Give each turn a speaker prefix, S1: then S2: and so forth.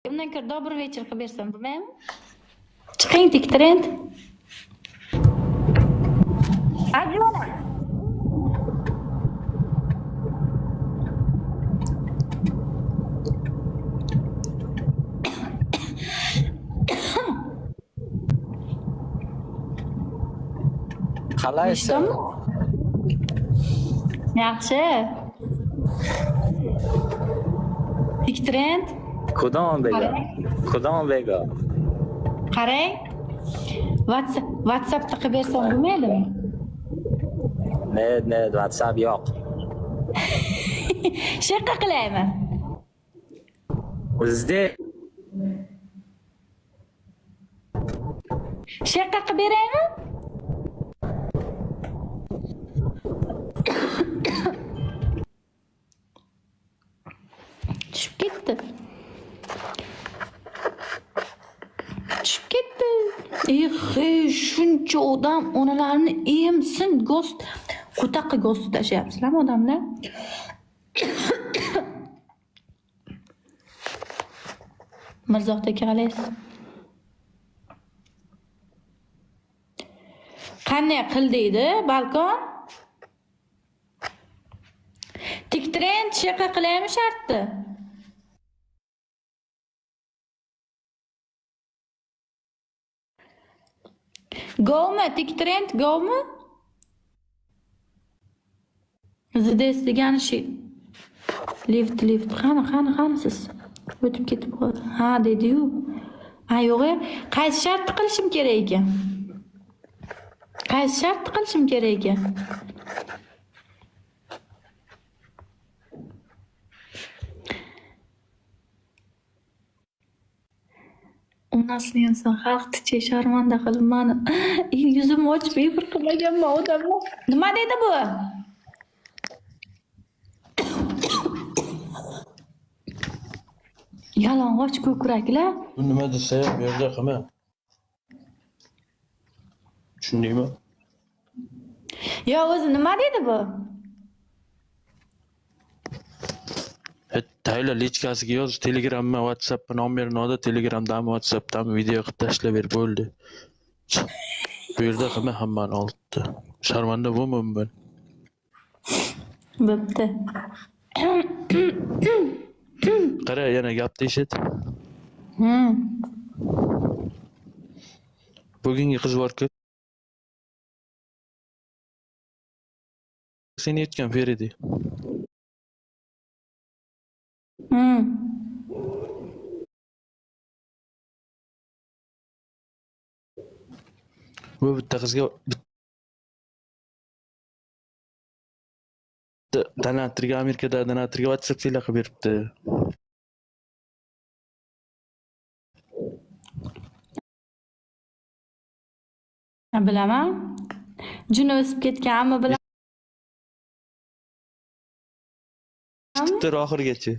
S1: Undan ko'ra добрый вечер qilib bersam bo'lmaydimi? Chiqing, tik trend. Ajona.
S2: Qalaysiz?
S1: Yaxshi. Tik trend.
S2: Kudon bega. Kudon bega.
S1: Qarang. WhatsAppda qilib bersam bo'lmaydimi?
S2: Ne, ne, WhatsApp yo'q.
S1: Shu yoqqa qilaymi?
S2: O'zida
S1: Shu yoqqa qilib beraymi? Tushib ketdi. Tushib ketdi. Eh, shuncha odam onalarni emsin, gost qo'taqqa gost tashlayapsizlarmi odamlar? Mirzohid aka, qalaysiz? Qanday qil deydi balkon? Tik trend shu yoqqa qilaymi shartni? Go'mi? Tik trend go'mi? Zides degani shu. Lift, lift. Qani, qani, qani siz? O'tib ketib qoldi. Ha, dedi-yu. Ha, yo'q, e. Qaysi shartni qilishim kerak ekan? Qaysi shartni qilishim kerak ekan? Onasini inson xalqni sharmanda qilib mani yuzimni ochib efir qilmaganman odamlar. Nima dedi bu? Yalang'och ko'kraklar.
S3: Bu nima desa ham bu yerda qilma. Tushundingmi?
S1: Yo, o'zi nima dedi bu?
S3: Tayla lichkasiga yoz, Telegramma, WhatsAppga nomerini oldi, Telegramdami, WhatsAppdami video qilib tashlab ber, bo'ldi. Bu yerda qilma hammani oldida. Sharmanda bo'lma bundan.
S1: Bo'pti.
S3: Qara, yana gapni eshit. Bugungi qiz bor-ku. Seni aytgan Feridi. Bu bitta qizga bitta donatorga, Amerikada donatorga WhatsApp fila qilib beribdi.
S1: Bilaman. Juni o'sib ketgan, ammo bilaman.
S3: Eshitib tur oxirigacha.